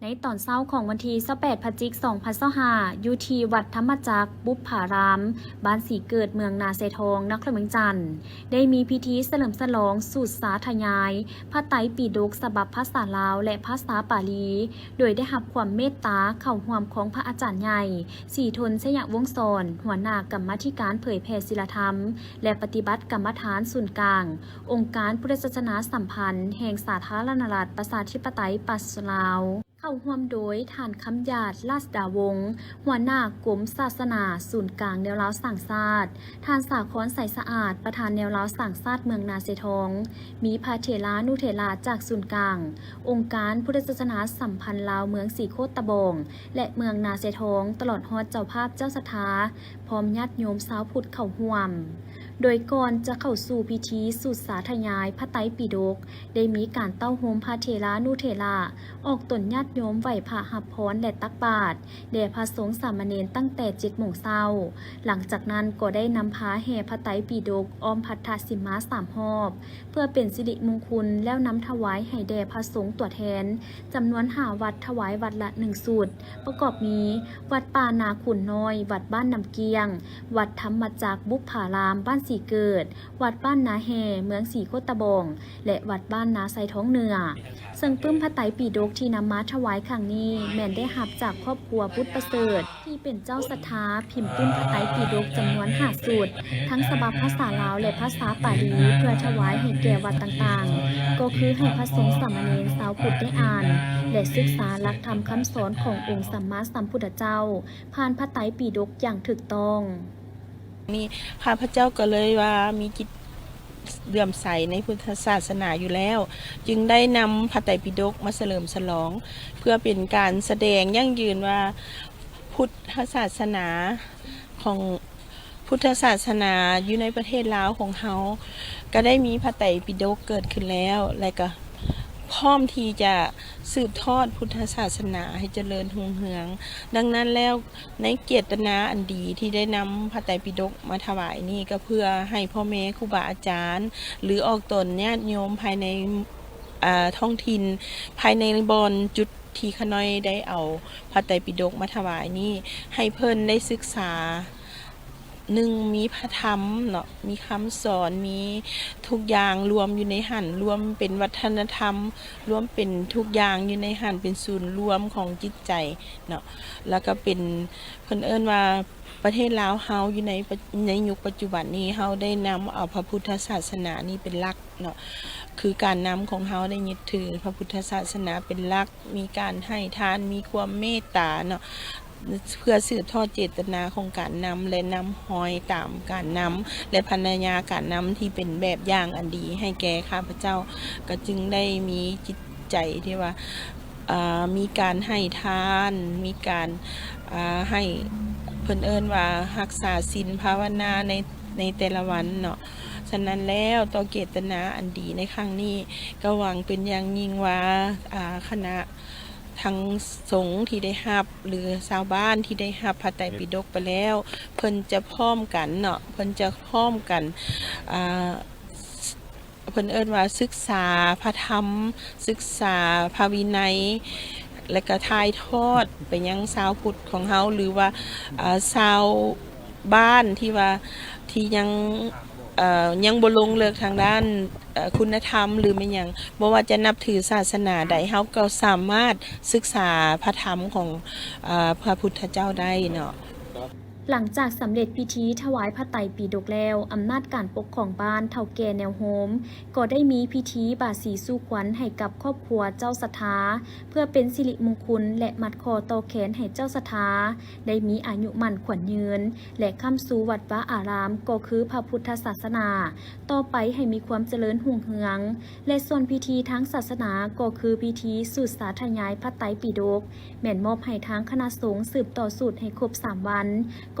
ໃນຕອນເຊົ້າຂອງວັນທີຊາວແປດ ພະຈິກ ສອງພັນຊາວຫ້າ ຢູ່ທີ່ວັດທຳມະຈັກບຸບຜາລາມ ບ້ານສີເກີດ ເມືອງນາຊາຍທອງ ນະຄອນຫຼວງວຽງຈັນ ໄດ້ມີພິທີສະເຫຼີມສະຫຼອງສູດສາທະຍາຍພະໄຕປິດົກສະບັບພາສາລາວ ແລະ ພາສາປາລີ ໂດຍໄດ້ຮັບຄວາມເມດຕາເຂົ້າຮ່ວມຂອງພະອາຈານໃຫຍ່ ສີທົນ ໄຊຍະວົງສອນ ຫົວໜ້າກຳມາທິການເຜີຍແຜ່ສີລະທຳ ແລະ ປະຕິບັດກຳມະຖານສູນກາງ ອົງການພຸດທະສາສະໜາສຳພັນແຫ່ງສາທາລະນະລັດ ປະຊາທິປະໄຕປະຊາຊົນລາວ ເຂົ້າຮ່ວມໂດຍ ທ່ານ ຄຳຢາດ ລາດດາວົງ ຫົວໜ້າກົມສາສະໜາສູນກາງແນວລາວສ້າງຊາດ, ທ່ານ ສາຄອນ ໄຊສະອາດ ປະທານແນວລາວສ້າງຊາດເມືອງນາຊາຍທອງ, ມີພະເຖລານຸເຖລະຈາກສູນກາງ ອົງການພຸດທະສາສະໜາສຳພັນລາວເມືອງສີໂຄດຕະບອງ ແລະ ເມືອງນາຊາຍທອງ, ຕະຫຼອດຮອດເຈົ້າພາບເຈົ້າສັດທາ ພ້ອມຍາດໂຍມຊາວພຸດເຂົ້າຮ່ວມ. ໂດຍກ່ອນຈະເຂົ້າສູ່ພິທີສູດສາທະຍາຍພະໄຕປິດົກ ໄດ້ມີການເຕົ້າໂຮມພະເຖລານຸເຖລະ ອອກຕົນຍາດໂຍມໄຫວ້ພະຮັບພອນ ແລະ ຕັກບາດແດ່ພະສົງສາມະເນນຕັ້ງແຕ່ເຈັດໂມງເຊົ້າ. ຫຼັງຈາກນັ້ນກໍໄດ້ນຳພາແຫ່ພະໄຕປິດົກອ້ອມພັດທະສິມມາສາມຮອບ ເພື່ອເປັນສິລິມຸງຄຸນ ແລ້ວນຳຖວາຍໃຫ້ແດ່ພະສົງຕົວແທນ ຈຳນວນຫ້າວັດ ຖວາຍວັດລະໜຶ່ງຊຸດ ປະກອບມີ ວັດປ່ານາຂຸນນ້ອຍ, ວັດບ້ານນ້ຳກ້ຽງ, ວັດທຳມະຈັກບຸບຜາລາມ ບ້ານສີເກີດ, ວັດບ້ານນາແຮ່ ເມືອງສີໂຄດຕະບອງ ແລະ ວັດບ້ານນາຊາຍທອງເໜືອ. ເຊິ່ງປຶ້ມພະໄຕປິດົກທີ່ນຳມາຖວາຍຄັ້ງນີ້ ແມ່ນໄດ້ຮັບຈາກຄອບຄົວບຸດປະເສີດ ທີ່ເປັນເຈົ້າສັດທາພິມປຶ້ມພະໄຕປິດົກຈຳນວນຫ້າຊຸດ ທັງສະບັບພາສາລາວ ແລະ ພາສາປາລີ ເພື່ອຖວາຍໃຫ້ແກ່ວັດຕ່າງໆ ກໍຄືໃຫ້ພະສົງສາມະເນນຊາວພຸດໄດ້ອ່ານ ແລະ ສຶກສາຫຼັກທຳຄຳສອນຂອງອົງສຳມາສຳພຸດທະເຈົ້າ ຜ່ານພະໄຕປິດົກຢ່າງຖືກຕ້ອງ. ນີ້ ຂ້າພະເຈົ້າກໍເລີຍວ່າມີຈິດເຫຼື້ອມໃສໃນພຸດທະສາສະໜາຢູ່ແລ້ວ ຈຶ່ງໄດ້ນຳພະໄຕປິດົກມາສະເຫຼີມສະຫຼອງ ເພື່ອເປັນການສະແດງຢັ້ງຢືນວ່າ ພຸດທະສາສະໜາຂອງ ພຸດທະສາສະໜາຢູ່ໃນປະເທດລາວຂອງເຮົາ ກໍໄດ້ມີພະໄຕປິດົກເກີດຂຶ້ນແລ້ວ ແລະ ກໍພ້ອມທີ່ຈະສືບທອດພຸດທະສາສະໜາໃຫ້ຈະເລີນຮຸ່ງເຮືອງ. ດັ່ງນັ້ນແລ້ວ ໃນເຈດຕະນາອັນດີທີ່ໄດ້ນຳພະໄຕປິດົກມາຖວາຍນີ້ ກໍເພື່ອໃຫ້ພໍ່ແມ່ຄູບາອາຈານ ຫຼື ອອກຕົນຍາດໂຍມພາຍໃນ ອາ ທ້ອງຖິ່ນ ພາຍໃນບ່ອນຈຸດທີ່ຂ້ານ້ອຍໄດ້ເອົາພະໄຕປິດົກມາຖວາຍນີ້ ໃຫ້ເພິ່ນໄດ້ສຶກສາ ໜຶ່ງ ມີພະທຳເນາະ ມີຄຳສອນ ມີທຸກຢ່າງລວມຢູ່ໃນຫັ້ນ ລວມເປັນວັດທະນະທຳ ລວມເປັນທຸກຢ່າງຢູ່ໃນຫັ້ນ ເປັນສູນລວມຂອງຈິດໃຈເນາະ ແລ້ວກໍເປັນ ເພິ່ນເອີ້ນວ່າ ປະເທດລາວເຮົາຢູ່ໃນປະ ໃນຍຸກປັດຈຸບັນນີ້ ເຮົາໄດ້ນຳເອົາພະພຸດທະສາສະໜານີ້ເປັນຫຼັກເນາະ ຄືການນຳຂອງເຮົາໄດ້ຍຶດຖືພະພຸດທະສາສະໜາເປັນຫຼັກ ມີການໃຫ້ທານ ມີຄວາມເມດຕາເນາະ ເພື່ອສືບທອດເຈດຕະນາຂອງການນຳ ແລະ ນຳຮອຍຕາມການນຳ ແລະ ພັນລະຍາການນຳທີ່ເປັນແບບຢ່າງອັນດີໃຫ້ແກ່ຂ້າພະເຈົ້າ ກໍຈຶ່ງໄດ້ມີຈິດໃຈທີ່ວ່າ ເອີ ມີການໃຫ້ທານ ມີການ ເອີ ໃຫ້ ເພິ່ນເອີ້ນວ່າຮັກສາສິນພາວະນາໃນ ໃນແຕ່ລະວັນເນາະ. ສະນັ້ນແລ້ວ ຕໍ່ເຈດຕະນາອັນດີໃນຄັ້ງນີ້ ກໍຫວັງເປັນຢ່າງຍິ່ງວ່າ ອາ ຄະນະທັງສົງທີ່ໄດ້ຮັບ ຫຼື ຊາວບ້ານທີ່ໄດ້ຮັບພະໄຕປິດົກໄປແລ້ວ ເພິ່ນຈະພ້ອມກັນເນາະ ເພິ່ນຈະພ້ອມກັນ ອາ ເພິ່ນເອີ້ນວ່າສຶກສາພະທຳ, ສຶກສາພະວິໄນ ແລະກະຖ່າຍທອດໄປຍັງຊາວພຸດຂອງເຮົາ ຫຼືວ່າ ເອີ ຊາວບ້ານທີ່ວ່າ ທີ່ຍັງ ເອີ ຍັງບໍ່ລົງເລິກທາງດ້ານ ເອີ ຄຸນນະທຳ ຫຼືແມ່ນຫຍັງ ບໍ່ວ່າຈະນັບຖືສາສະໜາໃດ ເຮົາກໍສາມາດສຶກສາພະທຳຂອງ ເອີ ພະພຸດທະເຈົ້າໄດ້ເນາະ. ຫຼັງຈາກສຳເລັດພິທີຖວາຍພະໄຕປິດົກແລ້ວ, ອຳນາດການປົກຄອງບ້ານ, ເຖົ້າແກ່ແນວໂຮມ ກໍໄດ້ມີພິທີບາສີສູ່ຂວັນໃຫ້ກັບຄອບຄົວເຈົ້າສັດທາ ເພື່ອເປັນສິລິມຸງຄຸນ ແລະ ມັດຂໍ້ຕໍ່ແຂນໃຫ້ເຈົ້າສັດທາໄດ້ມີອາຍຸໝັ້ນຂວັນຍືນ ແລະ ຄ້ຳຊູວັດວາອາຣາມ ກໍຄືພະພຸດທະສາສະໜາ ຕໍ່ໄປໃຫ້ມີຄວາມຈະເລີນຮຸ່ງເຮືອງ ແລະ ສ່ວນພິທີທາງສາສະໜາກໍຄືພິທີສູດສາທະຍາຍພະໄຕປິດົກ ແມ່ນມອບໃຫ້ທາງຄະນະສົງສືບຕໍ່ສູດໃຫ້ຄົບສາມວັນ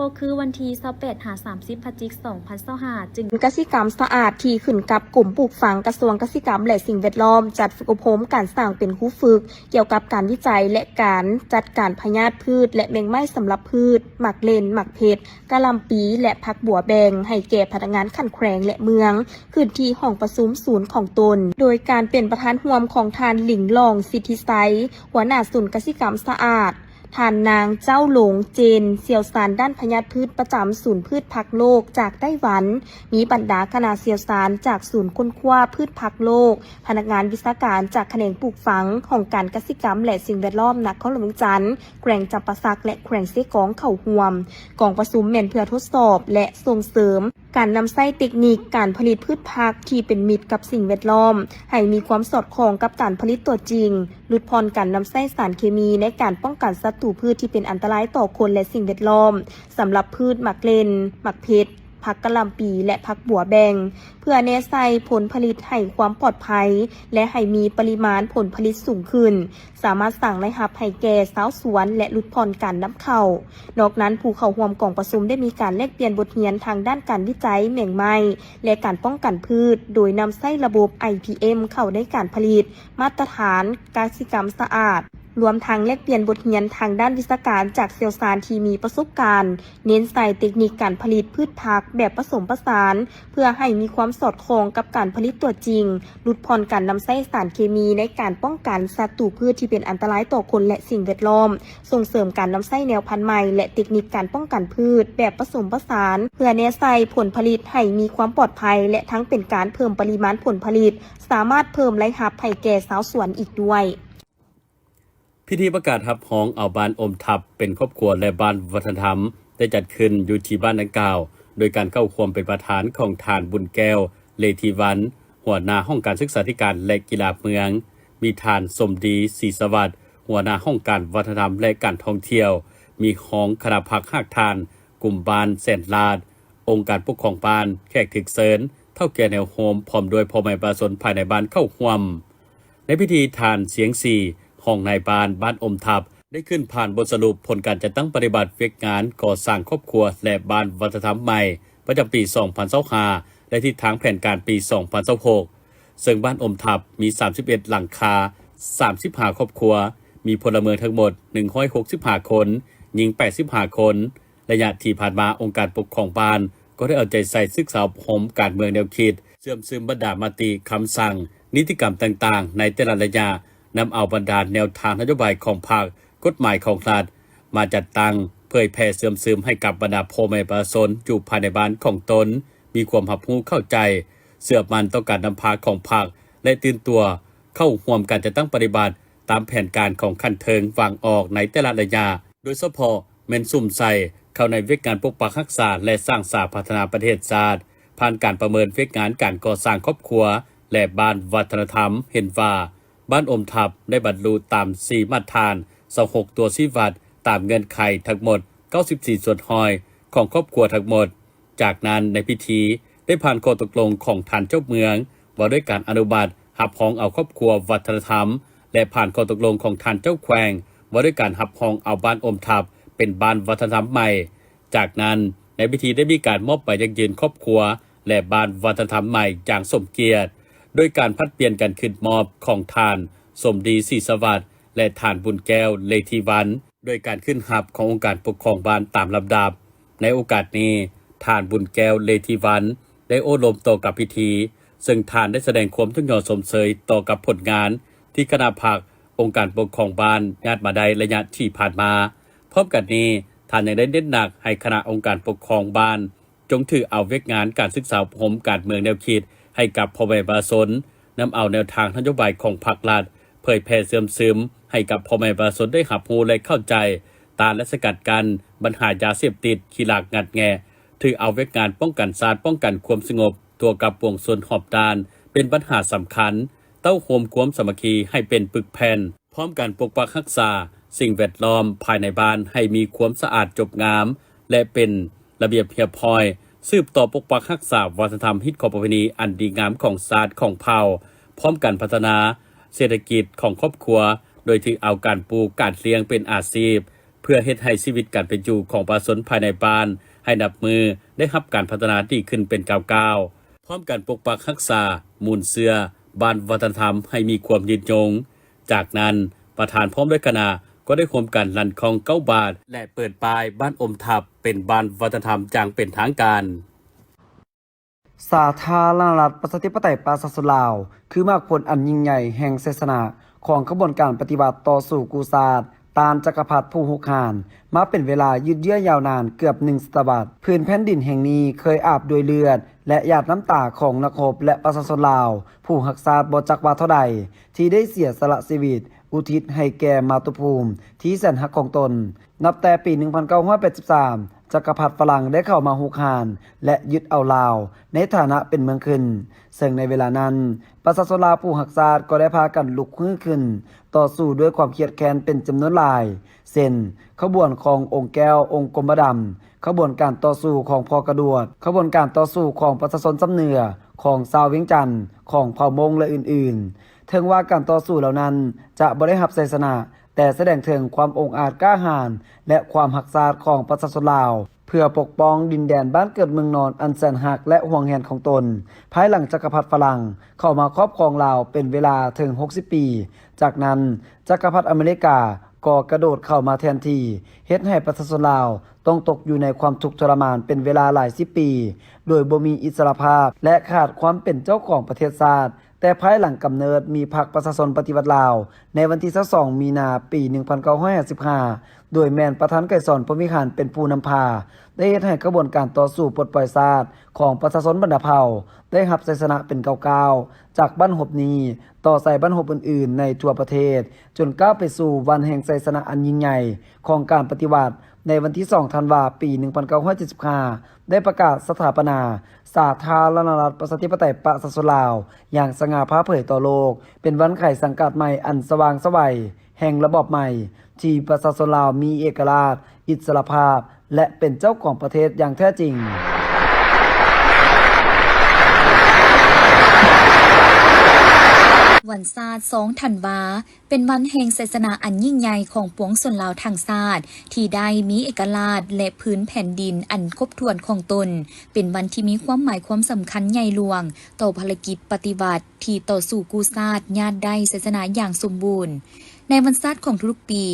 ກໍຄືວັນທີຊາວແປດຫາສາມສິບພະຈິກສອງພັນຊາວຫ້າ ຈຶ່ງ ກະສິກຳສະອາດ ທີ່ຂຶ້ນກັບກົມປູກຝັງ ກະຊວງກະສິກຳ ແລະ ສິ່ງແວດລ້ອມ ຈັດຝຶກອົບຮົມການສ້າງເປັນຄູຝຶກ ກ່ຽວກັບການວິໄຈ ແລະ ການຈັດການພະຍາດພືດ ແລະ ແມງໄມ້ສຳລັບພືດ ໝາກເລັ່ນ, ໝາກເຜັດ, ກະຫຼ່ຳປີ ແລະ ຜັກບົວແບ່ງ ໃຫ້ແກ່ພະນັກງານຂັ້ນແຂວງ ແລະ ເມືອງ ຂຶ້ນທີ່ຫ້ອງປະຊຸມສູນຂອງຕົນ ໂດຍການເປັນປະທານຮ່ວມຂອງທ່ານ ຫຼີງຫຼອງ ສິດທິໄຊ ຫົວໜ້າສູນກະສິກຳສະອາດ, ທ່ານນາງ ເຈົ້າຫຼົງ ເຈນ ຊ່ຽວຊານດ້ານພະຍາດພືດປະຈຳສູນພືດຜັກໂລກຈາກໄຕ້ຫວັນ, ມີບັນດາຄະນະຊ່ຽວຊານຈາກສູນຄົ້ນຄວ້າພືດຜັກໂລກ, ພະນັກງານວິຊາການຈາກຂະແໜງປູກຝັງ, ຫ້ອງການກະສິກຳ ແລະ ສິ່ງແວດລ້ອມນະຄອນຫຼວງວຽງຈັນ, ແຂວງຈຳປາສັກ ແລະ ແຂວງເຊກອງເຂົ້າຮ່ວມ. ກອງປະຊຸມແມ່ນເພື່ອທົດສອບ ແລະ ສົ່ງເສີມ ການນຳໃຊ້ເຕັກນິກການຜະລິດພືດຜັກທີ່ເປັນມິດກັບສິ່ງແວດລ້ອມ ໃຫ້ມີຄວາມສອດຄ່ອງກັບການຜະລິດຕົວຈິງ, ຫຼຸດຜ່ອນການນຳໃຊ້ສານເຄມີໃນການປ້ອງກັນສັດຕູພືດທີ່ເປັນອັນຕະລາຍຕໍ່ຄົນ ແລະ ສິ່ງແວດລ້ອມ, ສຳລັບພືດໝາກເລັ່ນ, ໝາກເຜັດ, ຜັກກະຫຼ່ຳປີ ແລະ ຜັກບົວແບ່ງ, ເພື່ອແນໃສ່ຜົນຜະລິດໃຫ້ຄວາມປອດໄພ ແລະ ໃຫ້ມີປະລິມານຜົນຜະລິດສູງຂຶ້ນ. ສາມາດສ້າງລາຍຮັບໃຫ້ແກ່ຊາວສວນ ແລະ ຫຼຸດຜ່ອນການນຳເຂົ້າ. ນອກນັ້ນ, ຜູ້ເຂົ້າຮ່ວມກອງປະຊຸມໄດ້ມີການແລກປ່ຽນບົດຮຽນທາງດ້ານການວິໄຈແມງໄມ້ ແລະ ການປ້ອງກັນພືດ ໂດຍນຳໃຊ້ລະບົບ ໄອ ພີ ເອັມ ເຂົ້າໃນການຜະລິດ ມາດຕະຖານກະສິກຳສະອາດ, ລວມທັງແລກປ່ຽນບົດຮຽນທາງດ້ານວິຊາການຈາກຊ່ຽວຊານທີ່ມີປະສົບການ, ເນັ້ນໃສ່ເຕັກນິກການຜະລິດພືດຜັກແບບປະສົມປະສານ ເພື່ອໃຫ້ມີຄວາມສອດຄ່ອງກັບການຜະລິດຕົວຈິງ, ຫຼຸດຜ່ອນການນຳໃຊ້ສານເຄມີໃນການປ້ອງກັນສັດຕູພືດທີ່ເປັນອັນຕະລາຍຕໍ່ຄົນ ແລະ ສິ່ງແວດລ້ອມ, ສົ່ງເສີມການນຳໃຊ້ແນວພັນໃໝ່ ແລະ ເຕັກນິກການປ້ອງກັນພືດແບບປະສົມປະສານ ເພື່ອແນໃສ່ຜົນຜະລິດໃຫ້ມີຄວາມປອດໄພ ແລະ ທັງເປັນການເພີ່ມປະລິມານຜົນຜະລິດ, ສາມາດເພີ່ມລາຍຮັບໃຫ້ແກ່ຊາວສວນອີກດ້ວຍ. ພິທີປະກາດຮັບຮອງເອົາບ້ານອົມທັບເປັນຄອບຄົວ ແລະ ບ້ານວັດທະນະທຳ ໄດ້ຈັດຂຶ້ນຢູ່ທີ່ບ້ານດັ່ງກ່າວ ໂດຍການເຂົ້າຮ່ວມເປັນປະທານຂອງທ່ານ ບຸນແກ້ວ ເລທີວັນ ຫົວໜ້າຫ້ອງການສຶກສາທິການ ແລະ ກິລາເມືອງ, ມີທ່ານ ສົມດີ ສີສະຫວັດ ຫົວໜ້າຫ້ອງການວັດທະນະທຳ ແລະ ການທ່ອງທ່ຽວ, ມີຮອງຄະນະພັກຮາກຖານ, ກຸ່ມບ້ານແສນລາດ, ອົງການປົກຄອງບ້ານ, ແຂກຖືກເຊີນ, ເຖົ້າແກ່ແນວໂຮມ ພ້ອມດ້ວຍພໍ່ແມ່ປະຊາຊົນພາຍໃນບ້ານເຂົ້າຮ່ວມ. ໃນພິທີ, ທ່ານ ຊຽງສີ ຮອງນາຍບ້ານບ້ານອົມທັບ ໄດ້ຂຶ້ນຜ່ານບົດສະຫຼຸບຜົນການຈັດຕັ້ງປະຕິບັດວຽກງານກໍ່ສ້າງຄອບຄົວ ແລະ ບ້ານວັດທະນະທຳໃໝ່ ປະຈຳປີສອງພັນຊາວຫ້າ ແລະ ທິດທາງແຜນການປີສອງພັນຊາວຫົກ ເຊິ່ງບ້ານອົມທັບມີສາມສິບເອັດຫຼັງຄາ, ສາມສິບຫ້າຄອບຄົວ, ມີພົນລະເມືອງທັງໝົດໜຶ່ງຮ້ອຍຫົກສິບຫ້າຄົນ, ຍິງແປດສິບຫ້າຄົນ. ໄລຍະທີ່ຜ່ານມາ, ອົງການປົກຄອງບ້ານກໍໄດ້ເອົາໃຈໃສ່ສຶກສາອົບຮົມການເມືອງແນວຄິດ, ເຊື່ອມຊຶມບັນດາມະຕິ, ຄຳສັ່ງ, ນິຕິກຳຕ່າງໆໃນແຕ່ລະໄລຍະ, ນຳເອົາບັນດາແນວທາງນະໂຍບາຍຂອງພັກ, ກົດໝາຍຂອງລັດ ມາຈັດຕັ້ງ, ເຜີຍແຜ່ເຊື່ອມຊຶມໃຫ້ກັບບັນດາພໍ່ແມ່ປະຊາຊົນຢູ່ພາຍໃນບ້ານຂອງຕົນ ມີຄວາມຮັບຮູ້ເຂົ້າໃຈ, ເຊື່ອໝັ້ນຕໍ່ການນຳພາຂອງພັກ ແລະ ຕື່ນຕົວເຂົ້າຮ່ວມການຈັດຕັ້ງປະຕິບັດຕາມແຜນການຂອງຂັ້ນເທິງວາງອອກໃນແຕ່ລະໄລຍະ, ໂດຍສະເພາະແມ່ນສຸມໃສ່ເຂົ້າໃນວຽກງານປົກປັກຮັກສາ ແລະ ສ້າງສາພັດທະນາປະເທດຊາດ, ຜ່ານການປະເມີນວຽກງານການກໍ່ສ້າງຄອບຄົວ ແລະ ບ້ານວັດທະນະທຳ ເຫັນວ່າ ບ້ານອົມທັບໄດ້ບັນລຸຕາມສີ່ມາດຖານ, ຊາວຫົກຕົວຊີ້ວັດ, ຕາມເງື່ອນໄຂທັງໝົດເກົ້າສິບສີ່ສ່ວນຮ້ອຍຂອງຄອບຄົວທັງໝົດ. ຈາກນັ້ນ, ໃນພິທີໄດ້ຜ່ານຂໍ້ຕົກລົງຂອງທ່ານເຈົ້າເມືອງ ວ່າດ້ວຍການອະນຸມັດຮັບຮອງເອົາຄອບຄົວວັດທະນະທຳ ແລະ ຜ່ານຂໍ້ຕົກລົງຂອງທ່ານເຈົ້າແຂວງ ວ່າດ້ວຍການຮັບຮອງເອົາບ້ານອົມທັບເປັນບ້ານວັດທະນະທຳໃໝ່. ຈາກນັ້ນ, ໃນພິທີໄດ້ມີການມອບໃບຢັ້ງຢືນຄອບຄົວ ແລະ ບ້ານວັດທະນະທຳໃໝ່ຢ່າງສົມກຽດ, ໂດຍການຜັດປ່ຽນກັນຂຶ້ນມອບຂອງທ່ານ ສົມດີ ສີສະຫວັດ ແລະ ທ່ານ ບຸນແກ້ວ ເລທີວັນ, ໂດຍການຂຶ້ນຮັບຂອງອົງການປົກຄອງບ້ານຕາມລຳດັບ. ໃນໂອກາດນີ້, ທ່ານ ບຸນແກ້ວ ເລທີວັນ ໄດ້ໂອ້ລົມຕໍ່ກັບພິທີ, ເຊິ່ງທ່ານໄດ້ສະແດງຄວາມຍົກຍໍຊົມເຊີຍຕໍ່ກັບຜົນງານທີ່ຄະນະພັກ, ອົງການປົກຄອງບ້ານຍາດມາໄດ້ໄລຍະທີ່ຜ່ານມາ. ພ້ອມກັນນີ້, ທ່ານຍັງໄດ້ເນັ້ນໜັກໃຫ້ຄະນະອົງການປົກຄອງບ້ານ ຈົ່ງຖືເອົາວຽກງານການສຶກສາອົບຮົມການເມືອງແນວຄິດໃຫ້ກັບພໍ່ແມ່ປະຊາຊົນ, ນຳເອົາແນວທາງນະໂຍບາຍຂອງພັກລັດ ເຜີຍແຜ່ເຊື່ອມຊຶມໃຫ້ກັບພໍ່ແມ່ປະຊາຊົນໄດ້ຮັບຮູ້ ແລະ ເຂົ້າໃຈ, ຕ້ານ ແລະ ສະກັດກັ້ນບັນຫາຢາເສບຕິດ, ຂີ້ລັກງັດແງະ, ຖືເອົາວຽກງານປ້ອງກັນຊາດ, ປ້ອງກັນຄວາມສະຫງົບ ຕົວະກັບປວງຊົນຮອບດ້ານເປັນບັນຫາສຳຄັນ, ເຕົ້າໂຮມຄວາມສາມັກຄີໃຫ້ເປັນປຶກແຜ່ນ, ພ້ອມກັນປົກປັກຮັກສາສິ່ງແວດລ້ອມພາຍໃນບ້ານໃຫ້ມີຄວາມສະອາດຈົບງາມ ແລະ ເປັນລະບຽບຮຽບຮ້ອຍ, ສືບຕໍ່ປົກປັກຮັກສາວັດທະນະທຳ, ຮີດຄອງປະເພນີອັນດີງາມຂອງຊາດຂອງເຜົ່າ, ພ້ອມກັນພັດທະນາເສດຖະກິດຂອງຄອບຄົວ ໂດຍຖືເອົາການປູກການລ້ຽງເປັນອາຊີບ, ເຜ ພື່ອເຮັດໃຫ້ຊີວິດການເປັນຢູ່ຂອງປະຊາຊົນພາຍໃນບ້ານໃຫ້ນັບມື້ໄດ້ຮັບການພັດທະນາດີຂຶ້ນເປັນກ້າວໆ, ພ້ອມກັນປົກປັກຮັກສາມູນເຊື້ອບ້ານວັດທະນະທຳໃຫ້ມີຄວາມຍືນຍົງ. ຈາກນັ້ນ, ປະທານພ້ອມດ້ວຍຄະນະກໍໄດ້ຮ່ວມກັນລັນຄ້ອງເກົ້າບາດ ແລະ ເປີດປ້າຍບ້ານອົມທັບເປັນບ້ານວັດທະນະທຳຢ່າງເປັນທາງການ. ສາທາລະນະລັດ ປະຊາທິປະໄຕ ປະຊາຊົນລາວ ຄືໝາກຜົນອັນຍິ່ງໃຫຍ່ແຫ່ງໄຊຊະນະຂອງຂະບວນການປະຕິວັດຕໍ່ສູ້ກູ້ຊາດ ຕ້ານຈັກກະພັດຜູ້ຮຸກຮານ ມາເປັນເວລາຍືດເຍື້ອຍາວນານເກືອບໜຶ່ງສະຕະວັດ. ພື້ນແຜ່ນດິນແຫ່ງນີ້ເຄີຍອາບດ້ວຍເລືອດ ແລະ ຫຍາດນ້ຳຕາຂອງນັກຮົບ ແລະ ປະຊາຊົນລາວຜູ້ຮັກຊາດບໍ່ຈັກວ່າເທົ່າໃດ ທີ່ໄດ້ເສຍສະຫຼະຊີວິດ ອຸທິດໃຫ້ແກ່ມາຕຸພູມທີ່ແສນຮັກຂອງຕົນ. ນັບແຕ່ປີໜຶ່ງພັນເກົ້າຮ້ອຍແປດສິບສາມ ຈັກກະພັດຝຣັ່ງໄດ້ເຂົ້າມາຮຸກຮານ ແລະ ຍຶດເອົາລາວໃນຖານະເປັນເມືອງຂຶ້ນ, ເຊິ່ງໃນເວລານັ້ນ ປະຊາຊົນລາວຜູ້ຮັກຊາດກໍໄດ້ພາກັນລຸກຮືຂຶ້ນຕໍ່ສູ້ດ້ວຍຄວາມຄຽດແຄ້ນເປັນຈຳນວນຫຼາຍ ເຊັ່ນ ຂະບວນຂອງອົງແກ້ວ ອົງກົມມະດຳ, ຂະບວນການຕໍ່ສູ້ຂອງພໍ່ກະດວດ, ຂະບວນການຕໍ່ສູ້ຂອງປະຊາຊົນຊຳເໜືອ, ຂອງຊາວວຽງຈັນ, ຂອງເຜົ່າມົ້ງ ແລະ ອື່ນໆ. ເຖິງວ່າການຕໍ່ສູ້ເຫຼົ່ານັ້ນຈະບໍ່ໄດ້ຮັບໄຊຊະນະ, ແຕ່ສະແດງເຖິງຄວາມອົງອາດກ້າຫານ ແລະ ຄວາມຮັກຊາດຂອງປະຊາຊົນລາວ ເພື່ອປົກປ້ອງດິນແດນບ້ານເກີດເມືອງນອນອັນແສນຮັກ ແລະ ຫວງແຫນຂອງຕົນ ພາຍຫຼັງຈັກກະພັດຝຣັ່ງເຂົ້າມາຄອບຄອງລາວເປັນເວລາເຖິງຫົກສິບປີ. ຈາກນັ້ນ ຈັກກະພັດອາເມລິກາກໍກະໂດດເຂົ້າມາແທນທີ່, ເຮັດໃຫ້ປະຊາຊົນລາວຕ້ອງຕົກຢູ່ໃນຄວາມທຸກທໍລະມານເປັນເວລາຫຼາຍສິບປີ ໂດຍບໍ່ມີອິດສະຫຼະພາບ ແລະ ຂາດຄວາມເປັນເຈົ້າຂອງປະເທດຊາດ. ແຕ່ພາຍຫຼັງກຳເນີດມີພັກປະຊາຊົນປະຕິວັດລາວ ໃນວັນທີຊາວສອງ ມີນາ ປີໜຶ່ງພັນເກົ້າຮ້ອຍຫ້າສິບຫ້າ ໂດຍແມ່ນປະທານໄກສອນ ພົມວິຫານ ເປັນຜູ້ນຳພາ, ໄດ້ເຮັດໃຫ້ຂະບວນການຕໍ່ສູ້ປົດປ່ອຍຊາດຂອງປະຊາຊົນບັນດາເຜົ່າ ໄດ້ຮັບໄຊຊະນະເປັນກ້າວໆ ຈາກບັ້ນຮົບນີ້ຕໍ່ໃສ່ບັ້ນຮົບອື່ນໆໃນທົ່ວປະເທດ, ຈົນກ້າວໄປສູ່ວັນແຫ່ງໄຊຊະນະອັນຍິ່ງໃຫຍ່ຂອງການປະຕິວັດ ໃນວັນທີສອງ ທັນວາ ປີໜຶ່ງພັນເກົ້າຮ້ອຍເຈັດສິບຫ້າ ໄດ້ປະກາດສະຖາປະນາ ສາທາລະນະລັດ ປະຊາທິປະໄຕ ປະຊາຊົນລາວ ຢ່າງສະຫງ່າຜ່າເຜີຍຕໍ່ໂລກ, ເປັນວັນໄຂສັງກາດໃໝ່ອັນສະຫວ່າງສະໄຫວແຫ່ງລະບອບໃໝ່ ທີ່ປະຊາຊົນລາວມີເອກະລາດ, ອິດສະຫຼະພາບ ແລະ ເປັນເຈົ້າຂອງປະເທດຢ່າງແທ້ຈິງ. ວັນຊາດ ສອງ ທັນວາ ເປັນວັນແຫ່ງໄຊຊະນະອັນຍິ່ງໃຫຍ່ຂອງປວງຊົນລາວທັງຊາດ ທີ່ໄດ້ມີເອກະລາດ ແລະ ພື້ນແຜ່ນດິນອັນຄົບຖ້ວນຂອງຕົນ, ເປັນວັນທີ່ມີຄວາມໝາຍຄວາມສຳຄັນໃຫຍ່ຫຼວງຕໍ່ພາລະກິດປະຕິວັດທີ່ຕໍ່ສູ້ກູ້ຊາດ ຍາດໄດ້ໄຊຊະນະຢ່າງສົມບູນ. ໃນວັນຊາດຂອງທຸກໆປີ,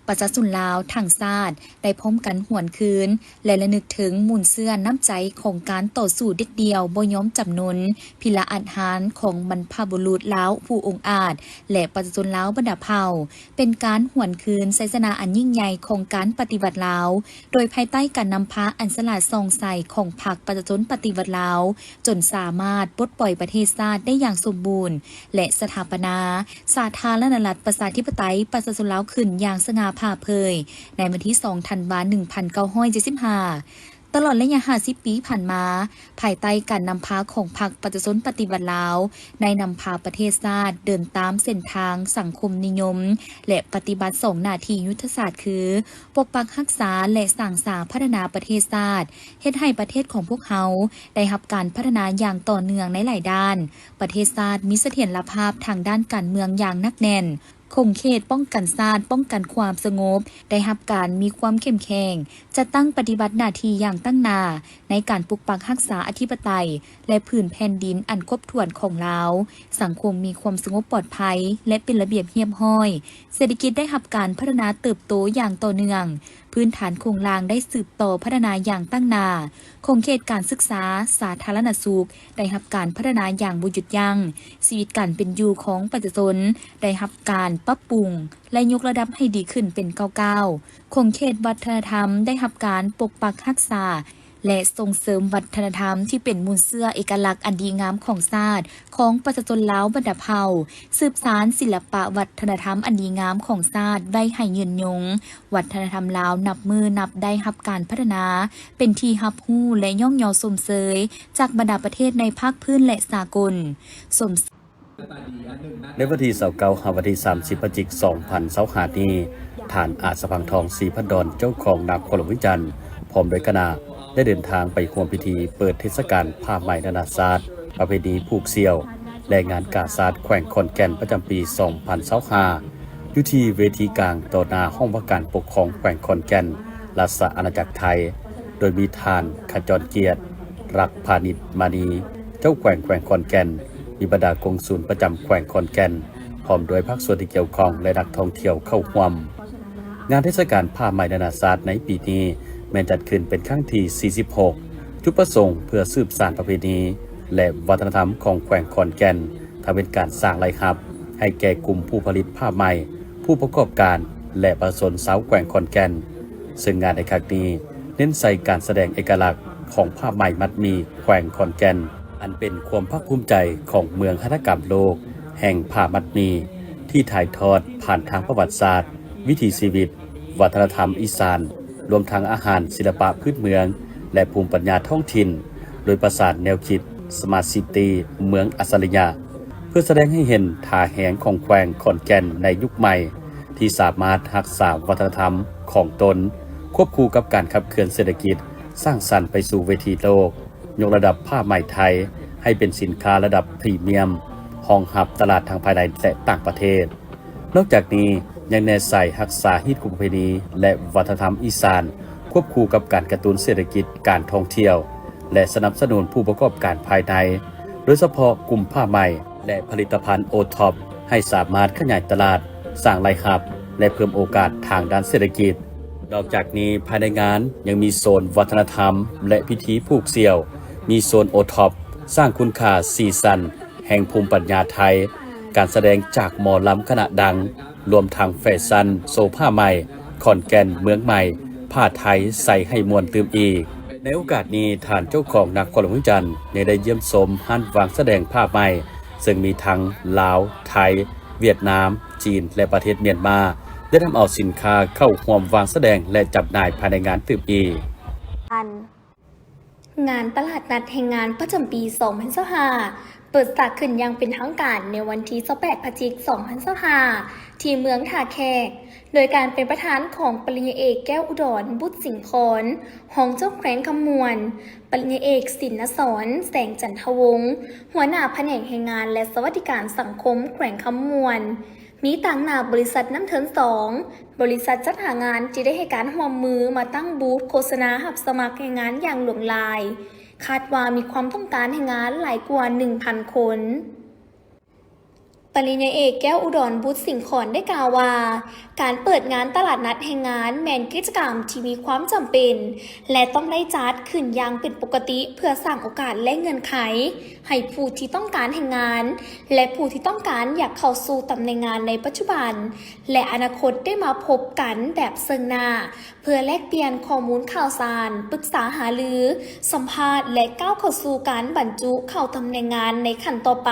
ປະຊາຊົນລາວທັງຊາດໄດ້ພ້ອມກັນຫວນຄືນ ແລະ ລະນຶກເຖິງມູນເຊື້ອນ້ຳໃຈຂອງການຕໍ່ສູ້ເດັດດ່ຽວບໍ່ຍອມຈຳນົນ, ພິລະອາດຫານຂອງບັນພະບຸລຸດລາວຜູ້ອົງອາດ ແລະ ປະຊາຊົນລາວບັນດາເຜົ່າ, ເປັນການຫວນຄືນໄຊຊະນະອັນຍິ່ງໃຫຍ່ຂອງການປະຕິວັດລາວ, ໂດຍພາຍໃຕ້ການນຳພາອັນສະຫຼາດສ່ອງໃສຂອງພັກປະຊາຊົນປະຕິວັດລາວ, ຈົນສາມາດປົດປ່ອຍປະເທດຊາດໄດ້ຢ່າງສົມບູນ ແລະ ສະຖາປະນາ ສາທາລະນະລັດ ປະຊາທິປະໄຕ ປະຊາຊົນລາວ ຂຶ້ນຢ່າງສະຫງ່າຜ່າເຜີຍ ໃນວັນທີສອງ ທັນວາ ໜຶ່ງພັນເກົ້າຮ້ອຍເຈັດສິບຫ້າ. ຕະຫຼອດໄລຍະຫ້າສິບປີຜ່ານມາ, ພາຍໃຕ້ການນຳພາຂອງພັກປະຊາຊົນປະຕິວັດລາວ ໄດ້ນຳພາປະເທດຊາດເດີນຕາມເສັ້ນທາງສັງຄົມນິຍົມ ແລະ ປະຕິບັດສອງໜ້າທີ່ຍຸດທະສາດ ຄື ປົກປັກຮັກສາ ແລະ ສ້າງສາພັດທະນາປະເທດຊາດ, ເຮັດໃຫ້ປະເທດຂອງພວກເຮົາໄດ້ຮັບການພັດທະນາຢ່າງຕໍ່ເນື່ອງໃນຫຼາຍດ້ານ. ປະເທດຊາດມີສະຖຽນລະພາບທາງດ້ານການເມືອງຢ່າງໜັກແໜ້ນ, ຂົງເຂດປ້ອງກັນຊາດ, ປ້ອງກັນຄວາມສະຫງົບ ໄດ້ຮັບການມີຄວາມເຂັ້ມແຂງ, ຈັດຕັ້ງປະຕິບັດໜ້າທີ່ຢ່າງຕັ້ງໜ້າໃນການປົກປັກຮັກສາອະທິປະໄຕ ແລະ ພື້ນແຜ່ນດິນອັນຄົບຖ້ວນຂອງລາວ, ສັງຄົມມີຄວາມສະຫງົບປອດໄພ ແລະ ເປັນລະບຽບຮຽບຮ້ອຍ, ເສດຖະກິດໄດ້ຮັບການພັດທະນາເຕີບໂຕຢ່າງຕໍ່ເນື່ອງ, ພື້ນຖານໂຄງລ່າງໄດ້ສືບຕໍ່ພັດທະນາຢ່າງຕັ້ງໜ້າ, ຂົງເຂດການສຶກສາ, ສາທາລະນະສຸກ ໄດ້ຮັບການພັດທະນາຢ່າງບໍ່ຢຸດຢັ້ງ, ຊີວິດການເປັນຢູ່ຂອງປະຊາຊົນໄດ້ຮັບການປັບປຸງ ແລະ ຍົກລະດັບໃຫ້ດີຂຶ້ນເປັນກ້າວໆ, ຂົງເຂດວັດທະນະທຳໄດ້ຮັບການປົກປັກຮັກສາ ແລະ ສົ່ງເສີມວັດທະນະທຳທີ່ເປັນມູນເຊື້ອເອກະລັກອັນດີງາມຂອງຊາດ ຂອງປະຊາຊົນລາວບັນດາເຜົ່າ, ສືບສານສິລະປະວັດທະນະທຳອັນດີງາມຂອງຊາດໄວ້ໃຫ້ຍືນຍົງ. ວັດທະນະທຳລາວນັບມື້ນັບໄດ້ຮັບການພັດທະນາ ເປັນທີ່ຮັບຮູ້ ແລະ ຍ້ອງຍໍຊົມເຊີຍຈາກບັນດາປະເທດໃນພາກພື້ນ ແລະ ສາກົນ. ຊົມ ໃນວັນທີຊາວເກົ້າ ຫາວັນທີສາມສິບ ພະຈິກ ສອງພັນຊາວຫ້ານີ້, ທ່ານ ອາດສະພັງທອງ ສີພັນດອນ ເຈົ້າຄອງນາມຂອງຫຼວງວຽງຈັນ ພ້ອມດ້ວຍຄະນະ ໄດ້ເດີນທາງໄປຮ່ວມພິທີເປີດເທດສະການຜ້າໄໝນານາຊາດ, ປະເພນີຜູກສ່ຽວ ແລະ ງານກາຊາດແຂວງຂອນແກ່ນ ປະຈຳປີສອງພັນຊາວຫ້າ. ຢູ່ທີ່ເວທີກາງຕໍ່ໜ້າຫ້ອງວ່າການປົກຄອງແຂວງຂອນແກ່ນ ລາຊະອານາຈັກໄທ, ໂດຍມີທ່ານ ຂະຈອນກຽດ ລັກພານິດມານີ ເຈົ້າແຂວງແຂວງຂອນແກ່ນ, ມີບັນດາກົງສຸນປະຈຳແຂວງຂອນແກ່ນ, ພ້ອມດ້ວຍພາກສ່ວນທີ່ກ່ຽວຂ້ອງ ແລະ ນັກທ່ອງທ່ຽວເຂົ້າຮ່ວມ. ງານເທດສະການຜ້າໄໝນານາຊາດໃນປີນີ້ແມ່ນຈັດຂຶ້ນເປັນຄັ້ງທີສີ່ສິບຫົກ ຈຸດປະສົງເພື່ອສືບສານປະເພນີ ແລະ ວັດທະນະທຳຂອງແຂວງຂອນແກ່ນ, ທັງເປັນການສ້າງລາຍຮັບໃຫ້ແກ່ກຸ່ມຜູ້ຜະລິດຜ້າໄໝ, ຜູ້ປະກອບການ ແລະ ປະຊາຊົນຊາວແຂວງຂອນແກ່ນ. ເຊິ່ງງານໃນຄັ້ງນີ້ເນັ້ນໃສ່ການສະແດງເອກະລັກຂອງຜ້າໄໝມັດໝີ່ແຂວງຂອນແກ່ນ, ອັນເປັນຄວາມພາກພູມໃຈຂອງເມືອງຫັດຖະກຳໂລກແຫ່ງຜ້າມັດໝີ່ ທີ່ຖ່າຍທອດຜ່ານທາງປະຫວັດສາດ, ວິຖີຊີວິດ, ວັດທະນະທຳອີສານ, ລວມທັງອາຫານ, ສິລະປະພື້ນເມືອງ ແລະ ພູມປັນຍາທ້ອງຖິ່ນ, ໂດຍປະສານແນວຄິດ Smart City ເມືອງອັດສະລິຍະ ເພື່ອສະແດງໃຫ້ເຫັນທ່າແຮງຂອງແຂວງຂອນແກ່ນໃນຍຸກໃໝ່ ທີ່ສາມາດຮັກສາວັດທະນະທຳຂອງຕົນ ຄວບຄູ່ກັບການຂັບເຄື່ອນເສດຖະກິດສ້າງສັນໄປສູ່ເວທີໂລກ, ຍົກລະດັບຜ້າໄໝໄທໃຫ້ເປັນສິນຄ້າລະດັບພຣີມຽມ, ຮອງຮັບຕະຫຼາດທັງພາຍໃນ ແລະ ຕ່າງປະເທດ. ນອກຈາກນີ້ຍັງແນໃສ່ຮັກສາຮີດຄອງປະເພນີ ແລະ ວັດທະນະທຳອີສານ ຄວບຄູ່ກັບການກະຕຸ້ນເສດຖະກິດການທ່ອງທ່ຽວ ແລະ ສະໜັບສະໜູນຜູ້ປະກອບການພາຍໃນ, ໂດຍສະເພາະກຸ່ມຜ້າໄໝ ແລະ ຜະລິດຕະພັນໂອທັອບ ໃຫ້ສາມາດຂະຫຍາຍຕະຫຼາດ, ສ້າງລາຍຮັບ ແລະ ເພີ່ມໂອກາດທາງດ້ານເສດຖະກິດ. ນອກຈາກນີ້, ພາຍໃນງານຍັງມີໂຊນວັດທະນະທຳ ແລະ ພິທີຜູກສ່ຽວ, ມີໂຊນໂອທັອບ, ສ້າງຄຸນຄ່າ, ສີສັນ ແຫ່ງພູມປັນຍາໄທ, ການສະແດງຈາກໝໍລຳຄະນະດັງ, ລວມທັງແຟຊັນໂຊຜ້າໄໝ, ຂອນແກ່ນເມືອງໃໝ່, ຜ້າໄທໃສ່ໃຫ້ມ່ວນຕື່ມອີກ. ໃນໂອກາດນີ້, ທ່ານເຈົ້າຄອງນະຄອນຫຼວງວຽງຈັນ ຍັງໄດ້ຢ້ຽມຊົມຮ້ານວາງສະແດງຜ້າໄໝ, ເຊິ່ງມີທັງລາວ, ໄທ, ຫວຽດນາມ, ຈີນ ແລະ ປະເທດມຽນມາ, ໄດ້ນຳເອົາສິນຄ້າເຂົ້າຮ່ວມວາງສະແດງ ແລະ ຈຳໜ່າຍພາຍໃນງານຕື່ມອີກ. ງານຕະຫຼາດນັດແຮງງານປະຈຳປີສອງພັນຊາວຫ້າ ເປີດສາກຂຶ້ນຢ່າງເປັນທາງການໃນວັນທີຊາວແປດ ພະຈິກ ສອງພັນຊາວຫ້າ ທີ່ເມືອງທ່າແຂກ ໂດຍການເປັນປະທານຂອງປະລິນຍາເອກ ແກ້ວອຸດອນ ບຸດສິງຄອນ ຮອງເຈົ້າແຂວງຄຳມ່ວນ, ປະລິນຍາເອກ ສິນນະສອນ ແສງຈັນທະວົງ ຫົວໜ້າພະແນກແຮງງານ ແລະ ສະຫວັດດີການສັງຄົມແຂວງຄຳມ່ວນ. ມີຕາງໜ້າບໍລິສັດນ້ຳເທີນສອງ, ບໍລິສັດຈັດຫາງານທີ່ໄດ້ໃຫ້ການຮ່ວມມືມາຕັ້ງບູດໂຄສະນາຮັບສະໝັກແຮງງານຢ່າງຫຼວງຫຼາຍ. ຄາດວ່າມີຄວາມຕ້ອງການແຮງງານຫຼາຍກວ່າໜຶ່ງພັນຄົນ. ປະລິນຍາເອກ ແກ້ວອຸດອນ ບຸດສິງຄອນ ໄດ້ກ່າວວ່າ, ການເປີດງານຕະຫຼາດນັດແຮງງານແມ່ນກິດຈະກຳທີ່ມີຄວາມຈຳເປັນ ແລະ ຕ້ອງໄດ້ຈັດຂຶ້ນຢ່າງເປັນປົກກະຕິ ເພື່ອສ້າງໂອກາດ ແລະ ເງື່ອນໄຂ ໃຫ້ຜູ້ທີ່ຕ້ອງການແຮງງານ ແລະ ຜູ້ທີ່ຕ້ອງການຢາກເຂົ້າສູ່ຕຳແໜ່ງງານໃນປັດຈຸບັນ ແລະ ອະນາຄົດໄດ້ມາພົບກັນແບບເຊິ່ງໜ້າ ເພື່ອແລກປ່ຽນຂໍ້ມູນຂ່າວສານ, ປຶກສາຫາລື, ສຳພາດ ແລະ ກ້າວເຂົ້າສູ່ການບັນຈຸເຂົ້າຕຳແໜ່ງງານໃນຂັ້ນຕໍ່ໄປ.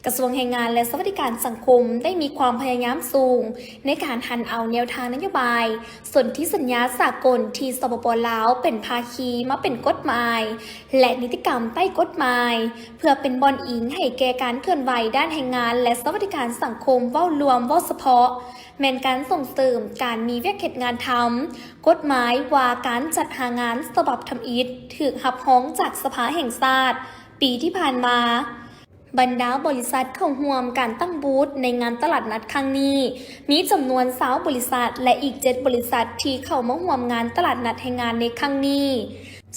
ກະຊວງແຮງງານ ແລະ ສະຫວັດດີການສັງຄົມໄດ້ມີຄວາມພະຍາຍາມສູງໃນການຫັນເອົາແນວທາງນະໂຍບາຍ ສົນທິສັນຍາສາກົນທີ່ ສປປ ລາວ ເປັນພາຄີມາເປັນກົດໝາຍ ແລະ ນິຕິກຳໃຕ້ກົດໝາຍ ເພື່ອເປັນບ່ອນອີງໃຫ້ແກ່ການເຄື່ອນໄຫວດ້ານແຮງງານ ແລະ ສະຫວັດດີການສັງຄົມເວົ້າລວມ, ເວົ້າສະເພາະ ແມ່ນການສົ່ງເສີມການມີວຽກເຮັດງານທຳ. ກົດໝາຍວ່າການຈັດຫາງານສະບັບທຳອິດຖືກຮັບຮອງຈາກສະພາແຫ່ງຊາດປີທີ່ຜ່ານມາ. ບັນດາບໍລິສັດເຂົ້າຮ່ວມການຕັ້ງບູດໃນງານຕະຫຼາດນັດຄັ້ງນີ້ ມີຈຳນວນຊາວບໍລິສັດ ແລະ ອີກເຈັດບໍລິສັດທີ່ເຂົ້າມາຮ່ວມງານຕະຫຼາດນັດແຮງງານໃນຄັ້ງນີ້,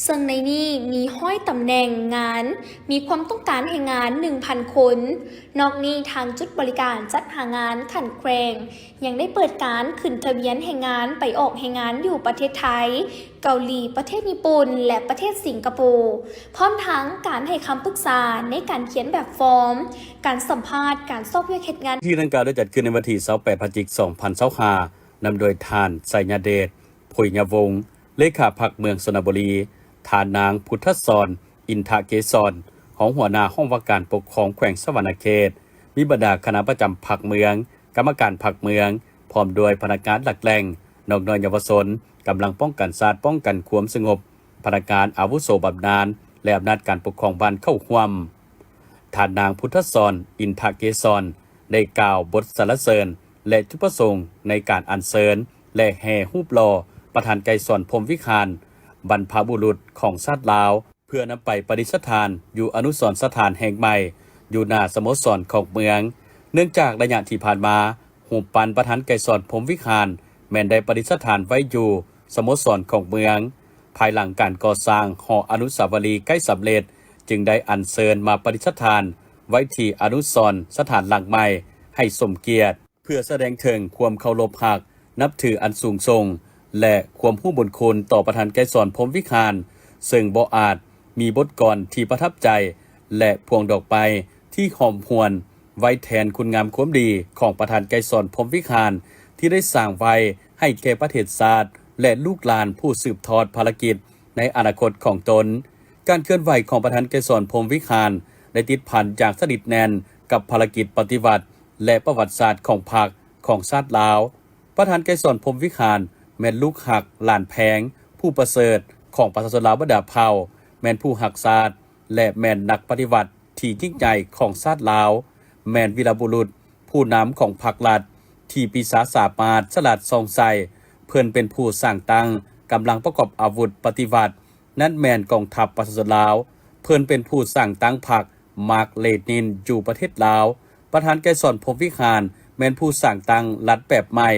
ເຊິ່ງໃນນີ້ມີຮ້ອຍຕຳແໜ່ງງານ, ມີຄວາມຕ້ອງການແຮງງານໜຶ່ງພັນຄົນ. ນອກນີ້, ທາງຈຸດບໍລິການຈັດຫາງານຂັ້ນແຂວງ ຍັງໄດ້ເປີດການຂຶ້ນທະບຽນແຮງງານໄປອອກແຮງງານຢູ່ປະເທດໄທ, ເກົາຫຼີ, ປະເທດຍີ່ປຸ່ນ ແລະ ປະເທດສິງກະໂປ, ພ້ອມທັງການໃຫ້ຄຳປຶກສາໃນການຂຽນແບບຟອມ, ການສຳພາດ, ການຊອກວຽກເຮັດງານ. ພິທີດັ່ງກ່າວໄດ້ຈັດຂຶ້ນໃນວັນທີຊາວແປດ ພະຈິກ ສອງພັນຊາວຫ້າ ນຳໂດຍທ່ານ ໄຊຍະເດດ ຜຸຍຍະວົງ ເລຂາພັກເມືອງຊົນນະບູລີ, ທ່ານນາງ ພຸດທະສອນ ອິນທະເກສອນ ຮອງຫົວໜ້າຫ້ອງວ່າການປົກຄອງແຂວງສະຫວັນນະເຂດ, ມີບັນດາຄະນະປະຈຳພັກເມືອງ, ກຳມະການພັກເມືອງ, ພ້ອມດ້ວຍພະນັກງານຫຼັກແຫຼ່ງ, ນອກນ້ອຍເຍົາວະຊົນ, ກຳລັງປ້ອງກັນຊາດ, ປ້ອງກັນຄວາມສະຫງົບ, ພະນັກງານອາວຸໂສບຳນານ ແລະ ອຳນາດການປົກຄອງບ້ານເຂົ້າຮ່ວມ. ທ່ານນາງ ພຸດທະສອນ ອິນທະເກສອນ ໄດ້ກ່າວບົດສັນລະເສີນ ແລະ ຈຸດປະສົງໃນການອັນເຊີນ ແລະ ແຫ່ຮູບຫຼໍ່ປະທານໄກສອນ ພົມວິຫານ ບັນພະບຸລຸດຂອງຊາດລາວ ເພື່ອນຳໄປປະດິດສະຖານຢູ່ອະນຸສອນສະຖານແຫ່ງໃໝ່ ຢູ່ໜ້າສະໂມສອນຂອງເມືອງ, ເນື່ອງຈາກໄລຍະທີ່ຜ່ານມາ ຮູບປັ້ນປະທານໄກສອນ ພົມວິຫານ ແມ່ນໄດ້ປະດິດສະຖານໄວ້ຢູ່ສະໂມສອນຂອງເມືອງ. ພາຍຫຼັງການກໍ່ສ້າງຫໍອະນຸສາວະລີໃກ້ສຳເລັດ, ຈຶ່ງໄດ້ອັນເຊີນມາປະດິດສະຖານໄວ້ທີ່ອະນຸສອນສະຖານຫຼັງໃໝ່ໃຫ້ສົມກຽດ, ເພື່ອສະແດງເຖິງຄວາມເຄົາລົບຮັກນັບຖືອັນສູງສົ່ງ ແລະ ຄວາມຮູ້ບຸນຄຸນຕໍ່ປະທານໄກສອນ ພົມວິຫານ, ເຊິ່ງບໍ່ອາດມີບົດກອນທີ່ປະທັບໃຈ ແລະ ພວງດອກໄມ້ທີ່ຫອມຫວນ ໄວ້ແທນຄຸນງາມຄວາມດີຂອງປະທານໄກສອນ ພົມວິຫານ ທີ່ໄດ້ສ້າງໄວ້ໃຫ້ແກ່ປະເທດຊາດ ແລະ ລູກຫຼານຜູ້ສືບທອດພາລະກິດໃນອະນາຄົດຂອງຕົນ. ການເຄື່ອນໄຫວຂອງປະທານໄກສອນ ພົມວິຫານ ໄດ້ຕິດພັນຢ່າງສະໜິດແໜ້ນກັບພາລະກິດປະຕິວັດ ແລະ ປະຫວັດສາດຂອງພັກ, ຂອງຊາດລາວ. ປະທານໄກສອນ ພົມວິຫານ ແມ່ນລູກຮັກຫຼານແພງ ຜູ້ປະເສີດຂອງປະຊາຊົນລາວບັນດາເຜົ່າ, ແມ່ນຜູ້ຮັກຊາດ ແລະ ແມ່ນນັກປະຕິວັດທີ່ຍິ່ງໃຫຍ່ຂອງຊາດລາວ, ແມ່ນວີລະບຸລຸດຜູ້ນຳຂອງພັກລັດ ທີ່ປີຊາສາມາດສະຫຼາດສ່ອງໃສ. ເພິ່ນເປັນຜູ້ສ້າງຕັ້ງກຳລັງປະກອບອາວຸດປະຕິວັດ, ນັ້ນແມ່ນກອງທັບປະຊາຊົນລາວ. ເພິ່ນເປັນຜູ້ສ້າງຕັ້ງພັກມາກເລນິນຢູ່ປະເທດລາວ. ປະທານໄກສອນ ພົມວິຫານ ແມ່ນຜູ້ສ້າງຕັ້ງລັດແບບໃໝ່